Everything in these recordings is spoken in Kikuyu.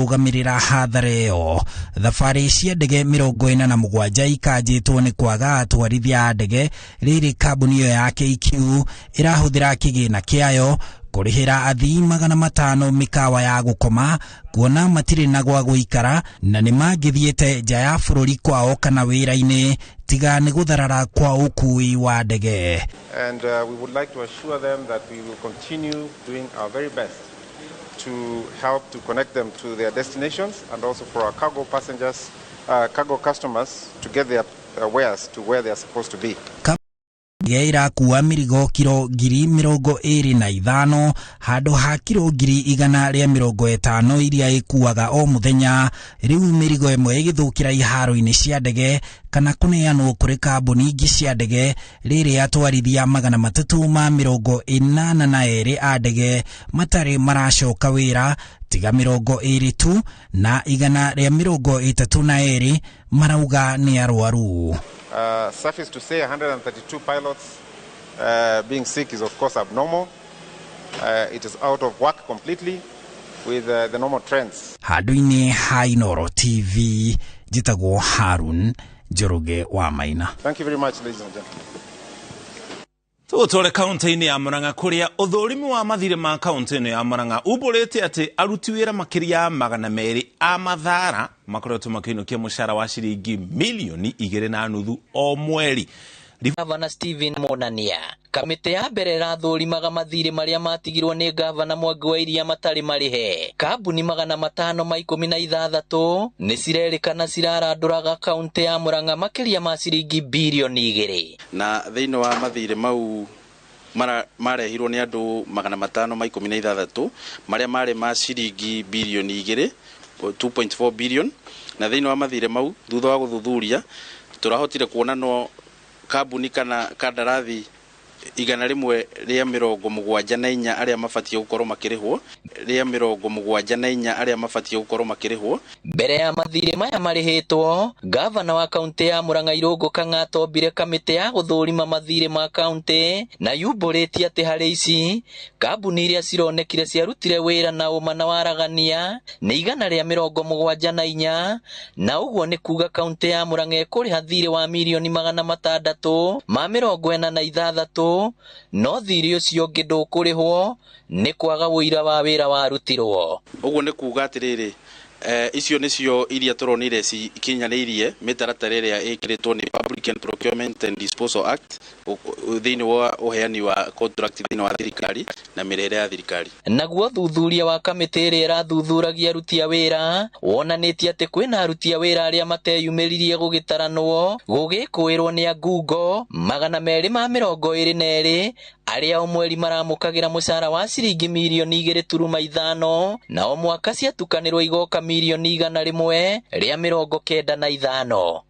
kũrũgamĩrĩra hathara ĩyo. Thabarĩ cia ndege 47 ikanjĩtwo nĩ kwaga atwarithia a ndege, rĩrĩ kambuni ĩyo ya KQ ĩrahũthĩra kĩgĩna kĩayo kũrĩhĩra athii 500 mĩkawa ya gũkoma, kuona matirĩ na gwa gũikara na nĩ mangĩthiĩte nja ya bũrũri kwao kana wĩra-inĩ tiga nĩ gũtharara kwa ũkui wa ndege. And we would like to assure them that we will continue doing our very best to help to connect them to their destinations, and also for our cargo passengers, cargo customers to get their wares to where they are supposed to be. Ndege ĩrakua mĩrigo kiro 25,000 handũ ha kiro 150,000 iria ĩkuaga o mũthenya. Rĩu mĩrigo ĩmwe ĩgĩthũkĩra iharo-inĩ cia ndege kana kũneanwo kũrĩ kambuni ingĩ cia ndege, rĩrĩ atwarithia 382 a ndege matarĩ maracoka wĩra tiga 20 tu, na 132 marauga nĩ arwaru. Suffice to say, 132 pilots being sick is of course abnormal. It is out of work completely with the normal trends. Handũ-inĩ ha Inooro TV, njĩtagwo Harun Njoroge wa Maina. Thank you very much, ladies and gentlemen. Tũgũtware kaunti-inĩ ya Murang'a, kũrĩa ũthũrimi wa mathirĩ ma kaunti ĩno ya Murang'a umbũrĩte atĩ aruti wĩra makĩria ya 200 a mathara makoretwo makĩinũkia mũcara wa ciringi 2.5 milioni o mweri. Gavana Stephen Monania. Kamĩtĩ ya mbere ĩrathũrimaga mathirĩ marĩa matigirwo nĩ gavana Mwangi wa Iria matarĩ marĩhe. Kambuni 516 nĩ cirerĩkana cirarandũraga kaunti ya Murang'a makĩria ma ciringi 2 birioni. Na thĩinĩ wa mathirĩ mau marehirwo nĩ andũ 516 marĩa marĩ ma ciringi 2 birioni, 2.4 billion. Na thĩinĩ wa mathirĩ mau, thutha wa gũthuthuria, tũrahotire kuona no kambuni kana kandarathi 174 arĩa mabatiĩ gũkorwo makĩrĩhwo, rĩa 74 arĩa mabatiĩ gũkorwo makĩrĩhwo. Mbere ya mathirĩ maya marĩhĩtwo, gavana wa kaunti ya Murang'a Irũngũ Kang'ata ombire kamĩtĩ ya gũthũrima mathirĩ ma kaunti, na yumbũrĩtie atĩ harĩ ici kambuni iria cironekire ciarutire wĩra na ũma na waragania nĩ 174, na ũguo nĩ kuga kaunti ya Murang'a ĩkũrĩha thirĩ wa 646 mirioni, no thirĩ ũcio ũngĩ ndũkũrĩhwo nĩ kwaga ũira wa wĩra warutirwo. Ũguo nĩ kuga atĩrĩrĩ, icio nĩcio iria tũronire cikinyanĩirie mĩtaratara ĩrĩa ĩkĩrĩtwo nĩ Public and Procurement and Disposal Act thĩinĩ wa ũheani wa contract thĩinĩ wa thirikari na mĩrĩhĩre ya thirikari. Naguo thuthuria wa kamĩtĩ ĩrĩa ĩrathuthuragia aruti a wĩra wonanĩtie atĩ kwĩna aruti a wĩra arĩa mateyumĩririe gũgĩtaranwo gũgĩkũĩrwo nĩ angungo 222 arĩa o mweri maramũkagĩra mũcara wa ciringi 2.5 mirioni, na o mwaka ciatukanĩrwo igoka 195 mirioni.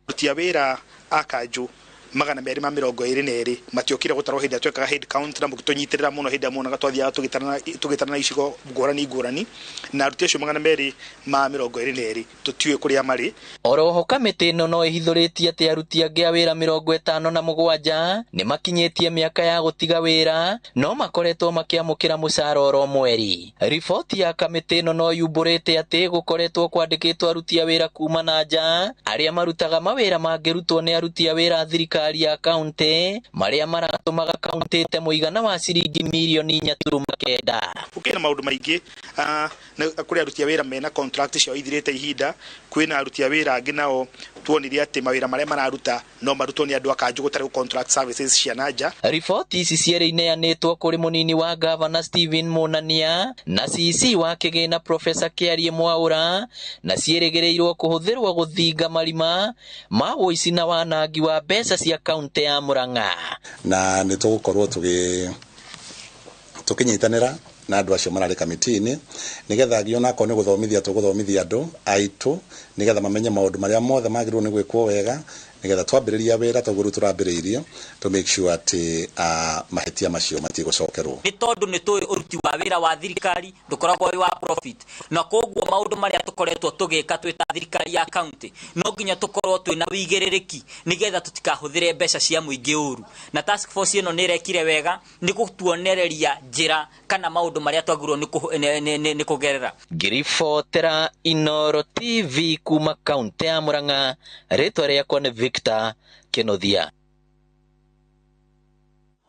Aruti a wĩra a kanjũ 222 matiokire gũtarwo hĩndĩ ĩrĩa twekaga head count, na mũgĩtũnyitĩrĩra mũno hĩndĩ ĩrĩa muonaga twathiaga tũgĩtarana icigo ngũrani ngũrani. Na aruti acio 222 tũtiũĩ kũrĩa marĩ. Oroho kamĩtĩ ĩno no ĩhithũrĩtie atĩ aruti angĩ a wĩra 57 nĩ makinyĩtie mĩaka ya gũtiga wĩra no makoretwo makĩamũkĩra mũcara oro mweri. Riboti ya kamĩtĩ ĩno no yumbũrĩte atĩ gũkoretwo kwandĩkĩtwo aruti a wĩra kuma na nja arĩa marutaga mawĩra mangĩrutwo nĩ aruti a wĩra a thirikari ya kaunti, marĩa maratũmaga kaunti ĩte mũigana wa ciringi 4.9 mirioni. Gũkĩrĩ na maũndũ maingĩ, kũrĩ aruti a wĩra mena contract ciao ithirĩte ihinda, kwĩna aruti a wĩra angĩ nao tuonire atĩ mawĩra marĩa mararuta no marutwo nĩ andũ a kanjũ gũtarĩ contract services cia na nja. Riboti ici cierĩ ineanĩtwo kũrĩ mũnini wa gavana Stephen Munania na CC wa kĩgĩna Professor Kĩarie Mwaũra, na ciĩrĩgĩrĩirwo kũhũthĩrwo gũthinga marima ma ũici na wanangi wa mbeca cia kaunti ya Murang'a. Na nĩ tũgũkorwo tũkĩnyitanĩra na andũ acio mararĩ kamĩtĩ-inĩ, nĩgetha nginya onakorwo nĩ gũthomithia tũgũthomithia andũ aitũ, nĩgetha mamenye maũndũ marĩa mothe magĩrĩirwo nĩ gwĩkwo wega, Nĩgetha twambĩrĩria wĩra toguo rĩu tũrambĩrĩirie, to make sure atĩ mahĩtia macio matigũcokerwo. Nĩ tondũ nĩ tũĩ ũruti wa wĩra wa thirikari ndũkoragwo wĩ wa profit, na koguo maũndũ marĩa tũkoretwo tũgĩka twĩ ta thirikari ya county no nginya tũkorwo twĩna wĩigĩrĩrĩki nĩgetha tũtikahũthĩre mbeca cia mũingĩ ũru. Na task force ĩno nĩ ĩrekire wega nĩ gũtuonereria njĩra kana maũndũ marĩa twagĩrĩirwo nĩ kũgerera. Ngĩribotera Inooro TV kuma kaunti ya Murang'a, rĩtwa rĩakwa nĩ Victor Kĩnuthia.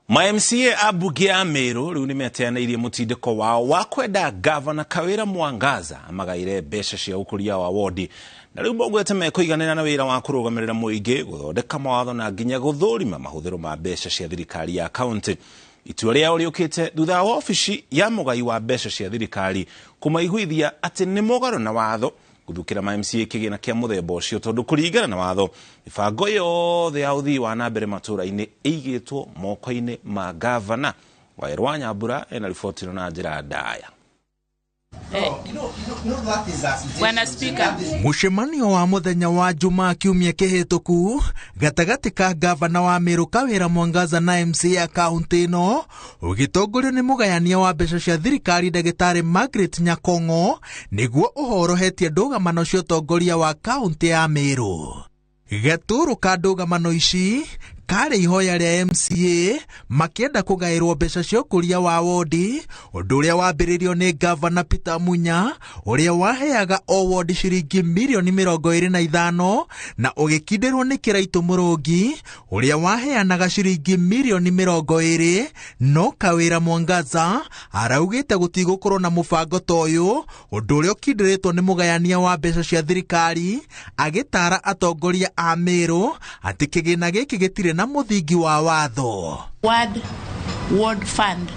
Ma MCA a mbunge ya Meru rĩu nĩmeteanĩirie mũtindĩko wao wa kwenda gavana Kawĩra Mwangaza amagaĩre mbeca cia ũkũria wa wodi, na rĩu maugĩte mekũiganĩra na wĩra wa kũrũgamĩrĩra mũingĩ, gũthondeka mawatho na nginya gũthũrima mahũthĩro ma mbeca cia thirikari ya kaunti. Itua rĩao rĩũkĩte thutha wa obici ya mũgai wa mbeca cia thirikari kũmaiguithia atĩ nĩ mũgarũ na watho gũthukĩra ma MCA kĩgĩna kĩa mũthemba ũcio, tondũ kũringana na watho mĩbango yothe ya ũthii wa na mbere matũũra-inĩ ĩigĩtwo moko-inĩ ma gavana. Waĩrũ wa Nyambura ena riboti ĩno na njĩra ndaya. Bwana Spika. Mũcemanio wa mũthenya wa Jumaa kiumia kĩhĩtũku gatagatĩ ka gavana wa Meru Kawĩra Mwangaza na MCA kaunti ĩno ũgĩtongorio nĩ mũgayania wa mbeca cia thirikari ndagĩtarĩ Margaret Nyakong'o nĩguo ũhorohetie ndũgamano cia ũtongoria wa kaunti ya Meru. Gatũrũ ka ndũgamano ici karĩ ihoya rĩa MCA makĩenda kũgaĩrwo mbeca cia ũkũria wa wodi, ũndũ ũrĩa wambĩrĩirio nĩ gavana Peter Munya ũrĩa waheaga o wodi ciringi mirioni 25 na ũgĩkindĩrwo nĩ Kĩraitũ Mũrũngi ũrĩa waheanaga ciringi mirioni 20. No Kawĩra Mwangaza araugĩte gũtigũkorwo na mũbango ta ũyũ, ũndũ ũrĩa ũkindĩrĩtwo nĩ mũgayania wa mbeca cia thirikari, agĩtara atongoria a Meru atĩ kĩgĩna gĩkĩ gĩtirĩ na mũthingi wa watho. Ward fund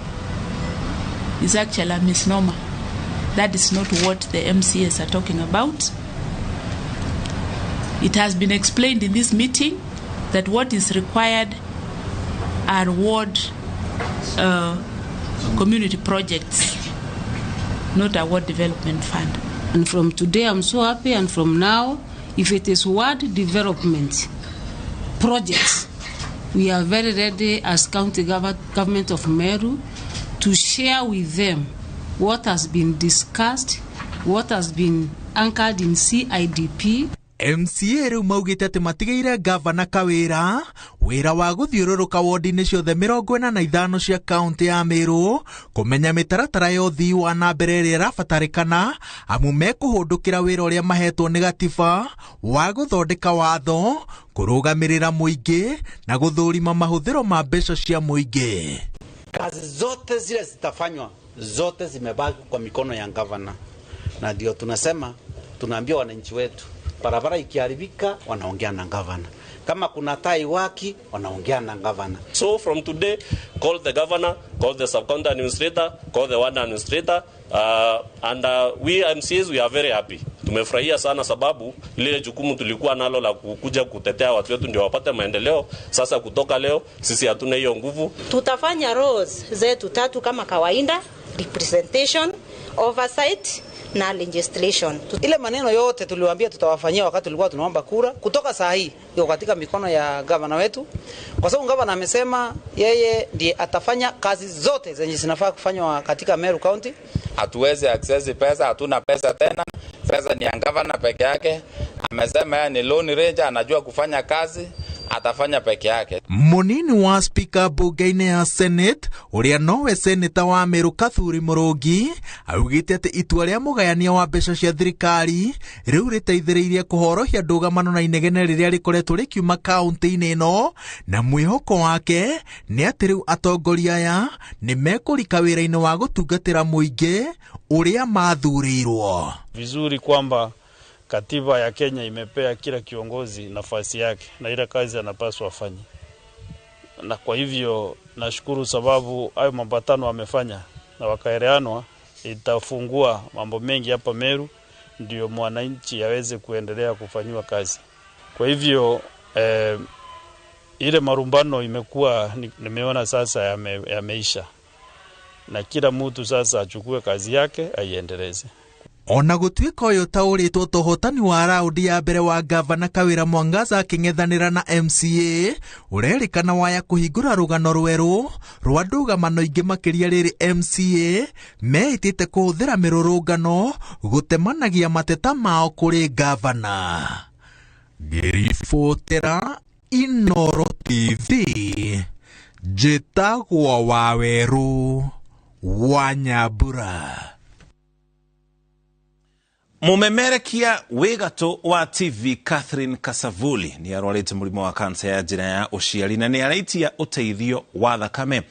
is actually a misnomer. That is not what the MCAs are talking about. It has been explained in this meeting that what is required are ward community projects, not a ward development fund. And from today I'm so happy, and from now, if it is ward development projects, we are very ready as county government of Meru to share with them what has been discussed, what has been anchored in CIDP. MCA rĩu maugĩte atĩ matigĩire gavana Kawĩra wĩra wa gũthiũrũrũka wodi-inĩ ciothe 45 cia kaunti ya Meru kũmenya mĩtaratara ya ũthii wa na mbere ĩrĩa ĩrabatarĩkana, amu mekũhũndũkĩra wĩra ũrĩa mahetwo nĩ gatiba wa gũthondeka watho, kũrũgamĩrĩra mũingĩ na gũthũrima mahũthĩro ma mbeca cia mũingĩ. Kazi zote zile zitafanywa, zote zimebaki kwa mikono ya gavana, na ndio tunasema, tunaambia wananchi wetu, barabara ikiharibika wanaongea na gavana, kama kuna tai waki wanaongea na gavana. So from today, call the governor, call the sub-county administrator, call the ward administrator, and we MCAs, we are very happy. Tumefurahia sana sababu lile jukumu tulikuwa nalo la kukuja kutetea watu wetu ndio wapate maendeleo. Sasa kutoka leo sisi hatuna hiyo nguvu. Tutafanya roles zetu tatu kama kawaida: representation, oversight na legislation. Ile maneno yote tuliwaambia tutawafanyia wakati tulikuwa tunaomba kura, kutoka saa hii iko katika mikono ya gavana wetu, kwa sababu gavana amesema yeye ndiye atafanya kazi zote zenye zinafaa kufanywa katika Meru County. Hatuwezi access pesa, hatuna pesa tena. Pesa ni ya gavana peke yake. Amesema yeye ni lone ranger, anajua kufanya kazi, atafanya peke yake. Munini wa spika bunge-inĩ ya Senate ũrĩa nowe seneta wa Meru Kathuri Mũrũngi augĩte atĩ itua rĩa mũgayania wa mbeca cia thirikari rĩu rĩteithĩrĩirie kũhorohia ndũgamano na inegene rĩrĩa rĩkoretwo rĩkiuma kaunti-inĩ ĩno, na mwĩhoko wake nĩ atĩ rĩu atongoria aya nĩ mekũrika wĩra-inĩ wa gũtungatĩra mũingĩ ũrĩa mathurĩirwo. Vizuri kwamba katiba ya Kenya imepea kila kiongozi nafasi yake na ile kazi anapaswa afanye. Na kwa hivyo nashukuru sababu hayo mapatano amefanya na wakaeleanwa, itafungua mambo mengi hapa Meru ndio mwananchi aweze kuendelea kufanyiwa kazi. Kwa hivyo ile marumbano imekuwa, nimeona sasa yameisha, na kila mtu sasa achukue kazi yake aiendeleze. Ona gũtuĩka ũyũ taũrĩtwo ta ũhotani wa raundi ya mbere wa gavana Kawĩra Mwangaza akĩng'ethanĩra na MCA ũrerĩkana waya kũhingũra rũgano rwerũ rwa ndũgamano ingĩ makĩria rĩrĩ MCA meĩtĩte kũhũthĩra mĩrũrũngano gũtemanagia mateta mao kũrĩ gavana. Ngĩribotera Inoro TV, njĩtagwo Wawerũ wa Nyambura. Mumemerekia wĩ gatũ wa TV Catherine Kasavuli nĩ arwarĩte mũrimũ wa kansa ya njĩra ya ũciari na nĩ araitia ũteithio wa thakame.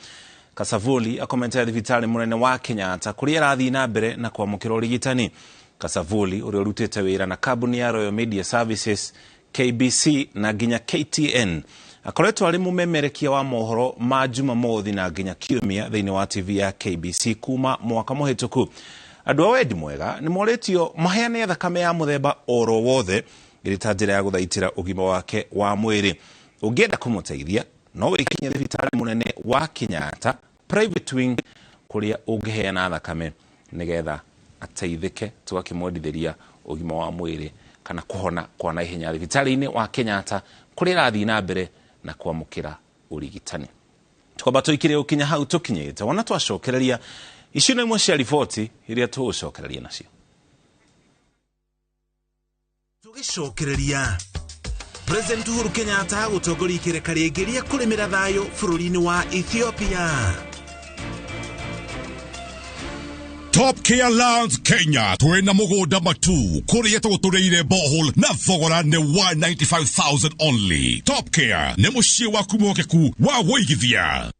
Kasavuli akomete thibitarĩ mũnene wa Kenyatta kũrĩa arathiĩ na mbere na kwamũkĩra ũrigitani. Kasavuli ũrĩa ũrutĩte wĩra na kambuni ya Royal Media Services, KBC na nginya KTN akoretwo arĩ mũmemerekia wa mohoro ma Jumamothi na nginya Kiumia thĩinĩ wa TV ya KBC kuma mwaka mũhĩtũku. Andũ a wendi mwega nĩ morĩtio maheane thakame ya mũthemba oro wothe ĩrĩ ta njĩra ya gũthaitĩra ũgima wake wa mwĩrĩ. Ũngĩenda kũmũteithia no wĩkinye thibitarĩ mũnene wa Kenyatta private wing kũrĩa ũngĩheana thakame nĩgetha ateithĩke tũgakĩmwendithĩria ũgima wa mwĩrĩ kana kũhona kwa naihenya thibitarĩ-inĩ wa Kenyatta kũrĩa arathiĩ na mbere na kwamũkĩra ũrigitani. Twamba tũikire gũkinya hau tũkinyĩte wona twacokereria icio nĩ imwe cia riboti iria tũgũcokereria nacio. Tũgĩcokereria President Uhuru Kenyatta gũtongoria ikereka rĩngĩ rĩa kũrĩmĩra thayũ bũrũri-inĩ wa Ethiopia. Top Care Lands Kenya twina mugunda matu kuria tugutureire borehole na thogora ni 195,000 only. Top Care ni muciĩ waku mwokeku wa wũigithia.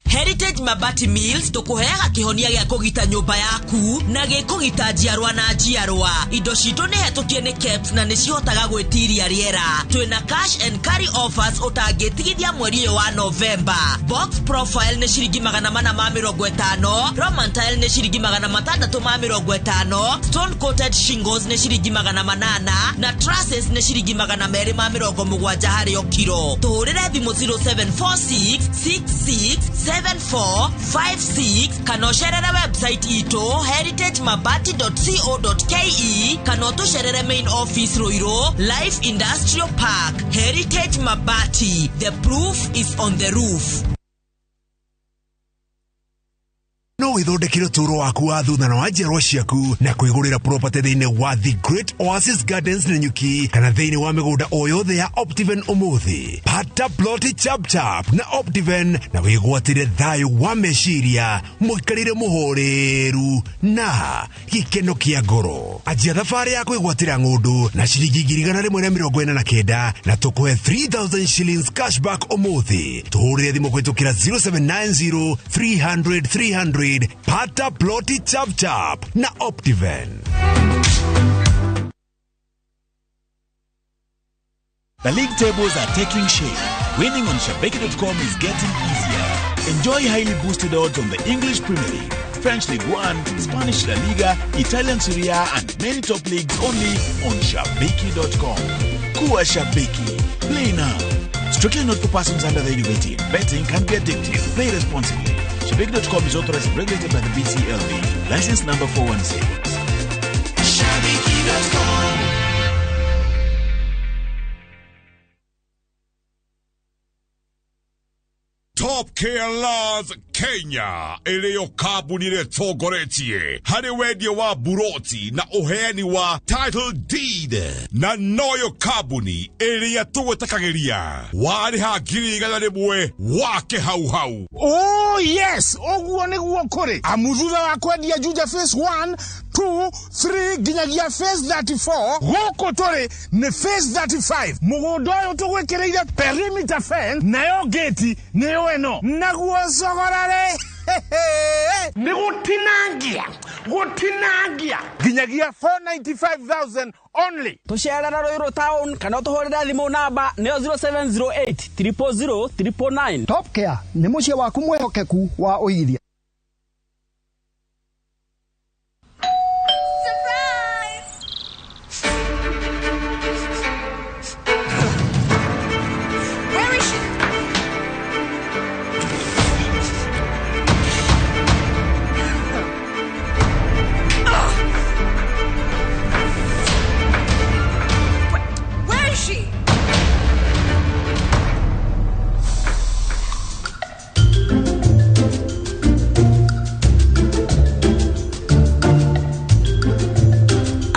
Heritage Mabati Mills tukuheaga kihonia gĩa kũgita nyũmba yaku na gĩkũgita njiarwa na njiarwa. Indo citũ nĩ hetũkie nĩ KEBS na nĩ cihotaga gwĩtiria rĩera. Twĩna cash and carry offers ũtangĩtigithia mweri ũyũ wa November. Box profile nĩ ciringi 450, Roman tile nĩ ciringi 650, stone coated shingles nĩ ciringi 800 na trusses nĩ ciringi 270 harĩ o kiro. Tũhũrĩre thimũ 0746 66 7456 kana ũcerere website itũ heritagemabati.co.ke kana ũtũcerere main office Ruiru Life Industrial Park. Heritage Mabati, the proof is on the roof. No withondekere ũtũũro waku wa thutha na wa njiarwa ciaku na kwĩgũrĩra property thĩinĩ wa The Great Oasis Gardens Nanyuki kana thĩinĩ wa mĩgũnda o yothe ya Optiven ũmũthĩ. Pata ploti chap chap na Optiven na wĩgwatĩre thayũ wa meciria, mũikarĩre mũhoreru na gĩkeno kĩa ngoro. Anjia thabarĩ ya kwĩgwatĩra ng'ũndũ na ciringi 149 na tũkũhe 3000 shillings cashback ũmũthĩ. Tũhũrĩre thimũ kũhĩtũkĩra 0790 300 300. Pata ploti chap chap na Optiven. The league tables are taking shape. Winning on Shabiki.com is getting easier. Enjoy highly boosted odds on the English Premier League, French League One, Spanish La Liga, Italian Serie A, and many top leagues only on Shabiki.com. Kuwa Shabiki. Play now. Strictly not for persons under the age of 18. Betting can be addictive. Play responsibly. Shabiki.com is authorized and regulated by the BCLB. License number 416. Shabiki.com. Top Care Lands Kenya iliyo kambuni ĩrĩa harĩ wendia wa buroti na ũheani wa title deed na noyo kambuni ĩrĩa tũgwĩtakagĩria warĩha 100,000 wake hau hau. Oh yes, ũguo nĩguo kũrĩ amu thutha wa kwendia Juja phase 1 2 3 nginyagia phase 34 gũkũ tũrĩ nĩ phase 35. Mũgũnda ũyũ tũgwĩkĩrĩire perimeter fence nayo gate nĩyo ĩno naguo cogora nĩ gũtinangia nginyagia 495,000 only. Tũcerera Ruiru town kana ũtũhũrĩre thimũ namba nĩyo 0708 000 999. Top Care nĩ mũciĩ waku mwĩhokeku wa ũigithia.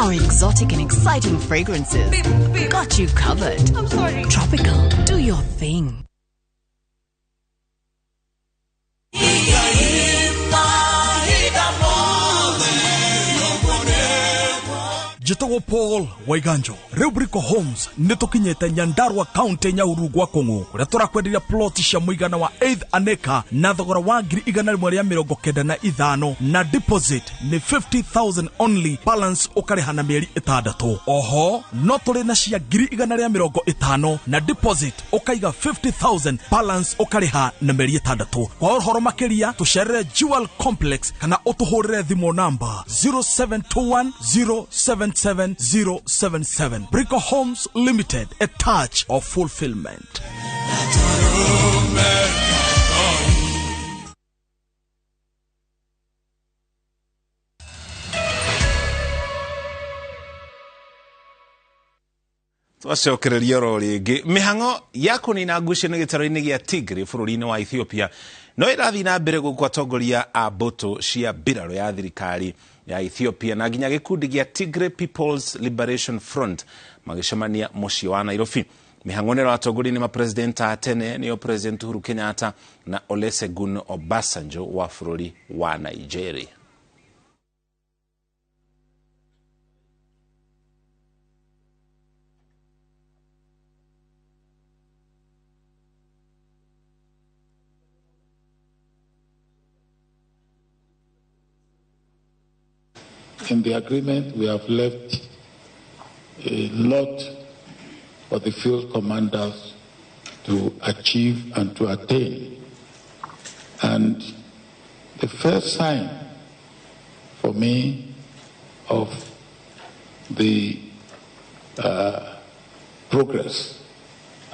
Our exotic and exciting fragrances got you covered. I'm sorry. Tropical, do your thing. Njĩtagwo Paul Waiganjo. Rĩu Brico Homes nĩ tũkinyĩte Nyandarua County, Nyahururu gwa Kũng'ũ, kũrĩa tũrakwenderia plot cia mũigana wa 8 an acre na thogora wa 195,000, na deposit nĩ 50,000 only, balance ũkarĩha na mĩeri 6. Oho no tũrĩ na cia 150,000, na deposit ũkaiga 50,000, balance ũkarĩha na mĩeri 6. Kwa ũhoro makĩria tũcerere Jewel Complex kana ũtũhũrĩre thimũ namba 0721 077 077. Brico Homes Limited, a touch of fulfillment. Twacokereria oro rĩngĩ mĩhang'o ya kũnina ngucanio gĩtaro-inĩ gĩa Tigray bũrũri-inĩ wa Ethiopia no ĩrathiĩ na mbere gũkũ atongoria a mbũtũ cia mbirarũ ya thirikari ya Ethiopia na nginya gĩkundi gĩa Tigray People's Liberation Front magĩcemania mũciĩ wa Nairobi. Mĩhang'o nĩ ĩratongorio nĩ mapresident a tene nĩo President Uhuru Kenyatta na Olusegun Obasanjo wa bũrũri wa Nigeria. In the agreement, we have left a lot for the field commanders to achieve and to attain. And the first sign for me of the progress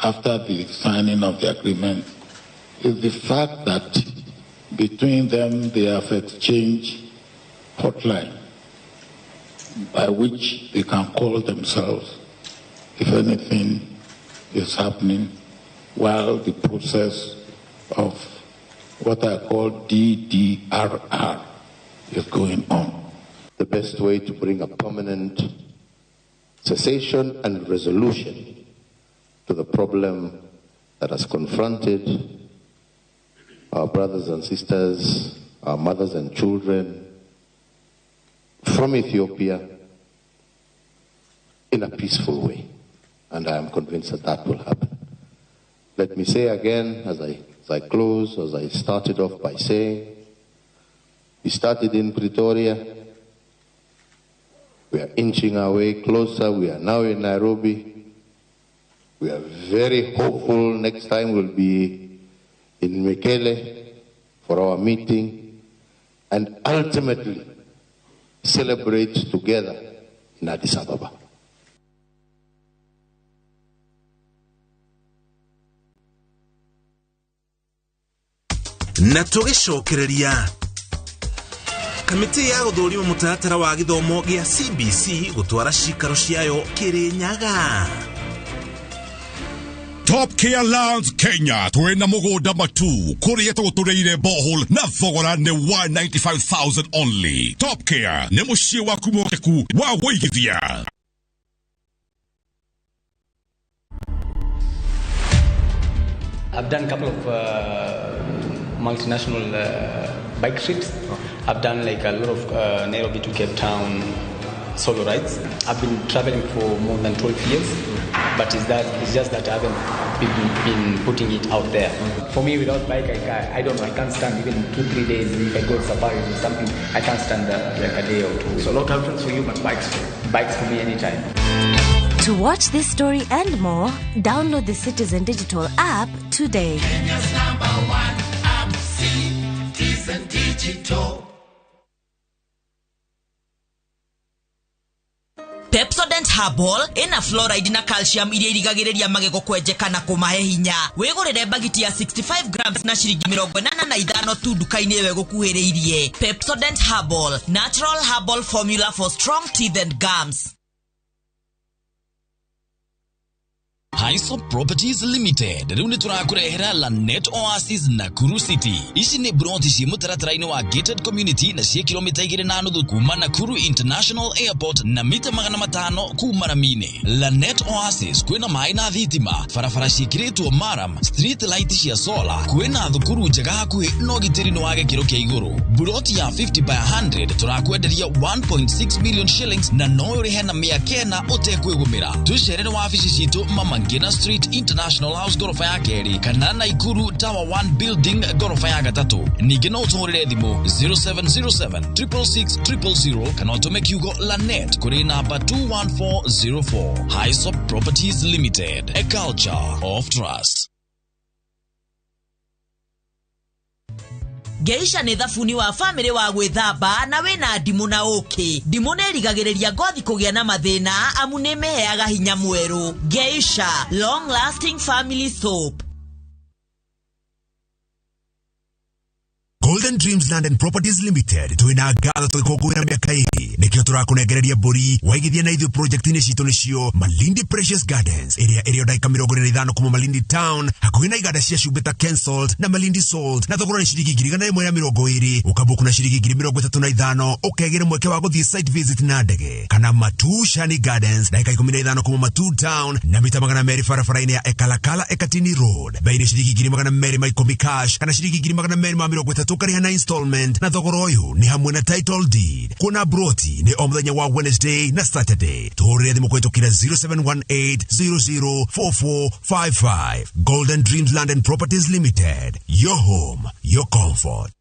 after the signing of the agreement is the fact that between them they have exchanged hotline by which they can call themselves if anything is happening while the process of what I call DDRR is going on. The best way to bring a permanent cessation and resolution to the problem that has confronted our brothers and sisters, our mothers and children from Ethiopia in a peaceful way. And I am convinced that that will happen. Let me say again, as I close, as I started off by saying, we started in Pretoria. We are inching our way closer. We are now in Nairobi. We are very hopeful next time we'll be in Mekelle for our meeting and ultimately celebrate together in Addis Ababa. Na tũgĩcokereria kamĩtĩ ya gũthũrima mũtaratara wa gĩthomo gĩa CBC gũtwara cikaro ciayo Kĩrĩnyaga. Top Care Lands Kenya twina mugunda matu kuria tugutureire borehole na thogora ni 195,000 only. Top Care ni muciĩ waku mwokeku wa wũigithia. I've done a couple of multinational bike trips. I've done like a lot of Nairobi to Cape Town solo rides. I've been traveling for more than 12 years, but it's just that I haven't been putting it out there. For me, without bike, I don't know, I can't stand even 2-3 days. If I go to safari or something, I can't stand like a day or two. So no girlfriends for you, but bikes for you. Bikes for me anytime. To watch this story and more, download the Citizen Digital app today. Kenya's #1 app, Citizen Digital. Pepsodent Herbal ina fluoride na calcium iria irigagĩrĩria magego kwenjeka na kũmahe hinya. Wĩgũrĩre bagiti ya 65 grams na ciringi 85 tu nduka-inĩ ĩyo ĩgũkuhĩrĩirie. Pepsodent Herbal, natural herbal formula for strong teeth and gums. Hisop Properties Limited rĩu nĩ tũrakũrehera Lanet Oasis Nakuru City. Ici nĩ broti ciĩ mũtaratara-inĩ wa gated community na ciĩ kilomita 2.5 kuma Nakuru International Airport na mita 500 kuma rami-inĩ. Lanet Oasis kwĩna maĩ na thitima, barabara ciĩkĩrĩtwo maram, street light cia solar, kwĩna thukuru njega hakuhĩ na ũgitĩri nĩ wa gĩkĩro kĩa igũrũ. Buroti ya 50 by 100 tũrakwenderia 1.6 million shillings na no ũrĩhe na 900 ũtekwĩgũmĩra. Tũcerere wabici citũ Mama Ngina Street International House gorofa ya kerĩ kana Naikuru Tower 1 Building gorofa ya gatatũ. Ningĩ no ũtũhũrĩre thimũ 0707 666 000 kana ũtũme kiugo Lanet kũrĩ namba 21404. Hisop Properties Limited, a culture of trust. Geisha nĩ thabuni wa famĩlĩ wa gwĩthamba na wĩna ndimũ na ũkĩ. Ndimũ nĩ ĩrigagĩrĩria ngothi kũgĩa na mathĩna amu nĩ ĩmĩheaga hinya mwerũ. Geisha long lasting family soap. Golden Dreams Land and Properties Limited twina ngatho tũgĩkũngũĩra mĩaka ĩrĩ nĩkĩo tũrakũnengereria mbũri waigithia na ithuĩ project-inĩ citũ nĩcio Malindi Precious Gardens ĩrĩa ĩrĩ o ndagĩka 45 kuma Malindi Town hakuhĩ na iganda cia cumbĩ ta Kensalt na Malindi Salt na thogora nĩ ciringi 120,000 ũkabuku na ciringi 35,000 ũkegĩra mweke wa gũthiĩ site visit na ndege kana Matu Shani Gardens ndagĩka 15 kuma Matu Town na mita 200 barabara-inĩ ya Ekalakala Ekatini Road bei nĩ ciringi 210,000 cash kana ciringi 230,000 ũkarĩha na installment na thogora ũyũ nĩ hamwe na title deed. Kuona broti nĩ o mũthenya wa Wednesday na Saturday. Tũhũrĩre thimũ kũhĩtũkĩra 0718004455. Golden Dreams Land and Properties Limited. Your home, your comfort.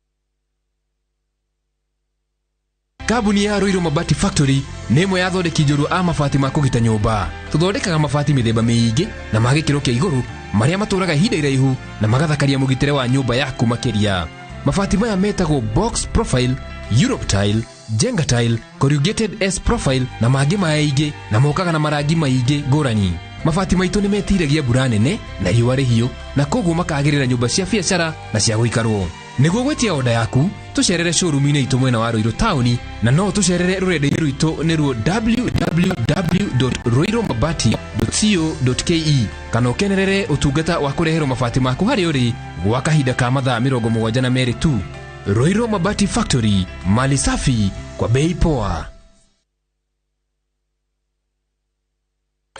Kambuni ya Ruiru Mabati Factory nĩ ĩmwe ya athondeki njorua a mabati ma kũgita nyũmba. Tũthondekaga mabati mĩthemba mĩingĩ na ma gĩkĩro kĩa igũrũ marĩa matũraga ihinda iraihu na magathakaria mũgitĩre wa nyũmba yaku makĩria. Mabati maya metagwo box profile, Europe tile, Jenga tile, corrugated S profile na mangĩ maingĩ na mokaga na marangi maingĩ ngũrani. Mabati maitũ nĩ metiragia mbura nene na riũa rĩhiũ na koguo makagĩrĩra nyũmba cia biacara na cia gũikarwo. Nĩguo gwĩtia oda yaku tũcerere showroom-inĩ itũ mwena wa Ruiru taũni na no tũcerere rũrenda-inĩ rwitũ nĩruo www.ruirumabati.co.ke kana ũkenerere ũtungata wa kũreherwo mabati maku harĩa ũrĩ gwa kahinda ka mathaa 72 tu. Ruiru Mabati Factory, mali safi kwa bei poa.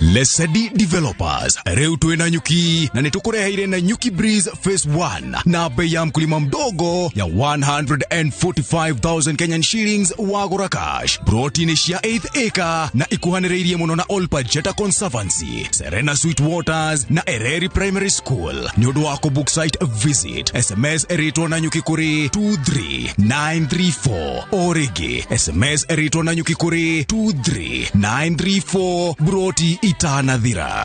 Lesedi Developers rĩu twĩna nyuki na nĩtũkũreheire na Nyuki Breeze Phase 1 na bei ya mkulima mdogo ya 145,000 Kenyan shillings wagũra cash. Broti nĩ cia 8 acre na ikuhanĩrĩirie mũno na Olpajeta Conservancy, Serena Sweet Waters na Ereri Primary School. Nĩ ũndũ wa kũbook site visit SMS ĩrĩtwo na nyuki kũrĩ 23934 o rĩngĩ SMS ĩrĩtwo na nyuki kũrĩ 23934 broti itanathira.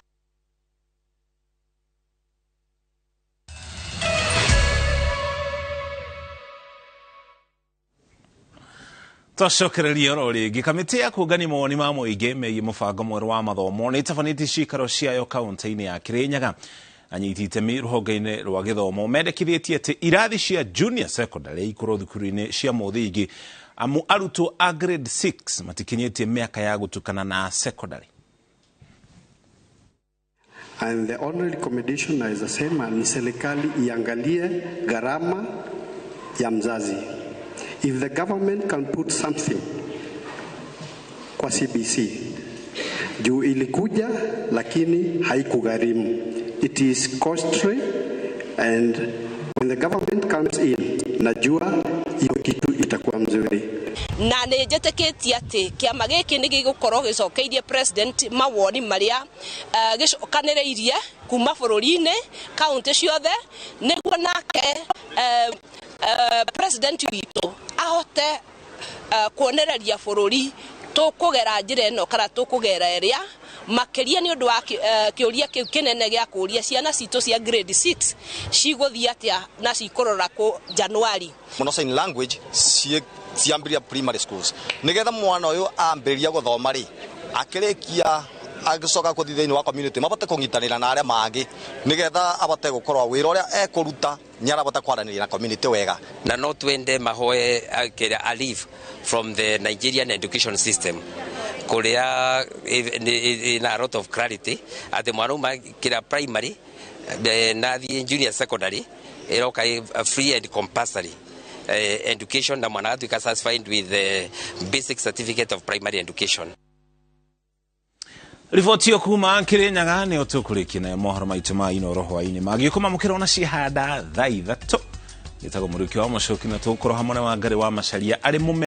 Twacokereria oro rĩngĩ kamĩtĩ ya kũngania mawoni ma mũingĩ megiĩ mũbango mwerũ wa mathomo nĩ ĩtabanĩtie ciikaro ciayo kaũntĩ-inĩ ya Kĩrĩnyaga. Anyiti itemi rũhonge-inĩ rwa gĩthomo mendekithĩtie atĩ irathi cia junior secondary ikorwo thukuru-inĩ cia mũthingi amu arutwo a grade 6 matikinyĩtie mĩaka ya gũtukana na secondary. And the only recommendation naweza sema ni serikali iangalie gharama ya mzazi. If the government can put something kwa CBC, juu ilikuja lakini haikugharimu. It is costly, and when the government comes in, najua hiyo kitu itakuwa mzuri. Na nĩ njĩtĩkĩtie atĩ kĩama gĩkĩ nĩ gĩgũkorwo gĩcokeirie president mawoni marĩa gĩcokanĩrĩirie kuma bũrũri-inĩ kaunti ciothe nĩguo nake president witũ ahote kuonereria bũrũri tũkũgera njĩra ĩno kana tũkũgera ĩrĩa makĩria nĩ ũndũ wa kĩũria kĩu kĩnene gĩa kũũria ciana citũ cia grade 6 cigũthiĩ atĩa na cikũrora kũ January. Mũno sign language ciambĩrĩria primary schools nigetha mwana ũyũ ambĩrĩria gũthoma rĩ akĩrĩkia Agĩcoka kũthiĩ thĩinĩ wa community mabote kũnyitanĩra na arĩa mangĩ nĩgetha abote gũkorwo wĩra ũrĩa ekũruta nĩ arabota kwaranĩria na community wega. Na no twende mahoe a leave from the Nigerian education system kuria ina a lot of clarity ati mwana uma kira primary na thiĩ junior secondary iroka free and compulsory education, na mwana agatuĩka satisfied with the basic certificate of primary education. Riboti ĩyo kuma Kirinyaga nĩyo tũkũrĩkia nayo mohoro maitũ ma Inoro hwaĩ-inĩ. Magĩũka mamũkĩra ona cihanda thaa 3. Gĩtagwo Mũrĩki wa Mũcoki, na tũgũkorwo hamwe na Wangari wa Macaria arĩ mũme.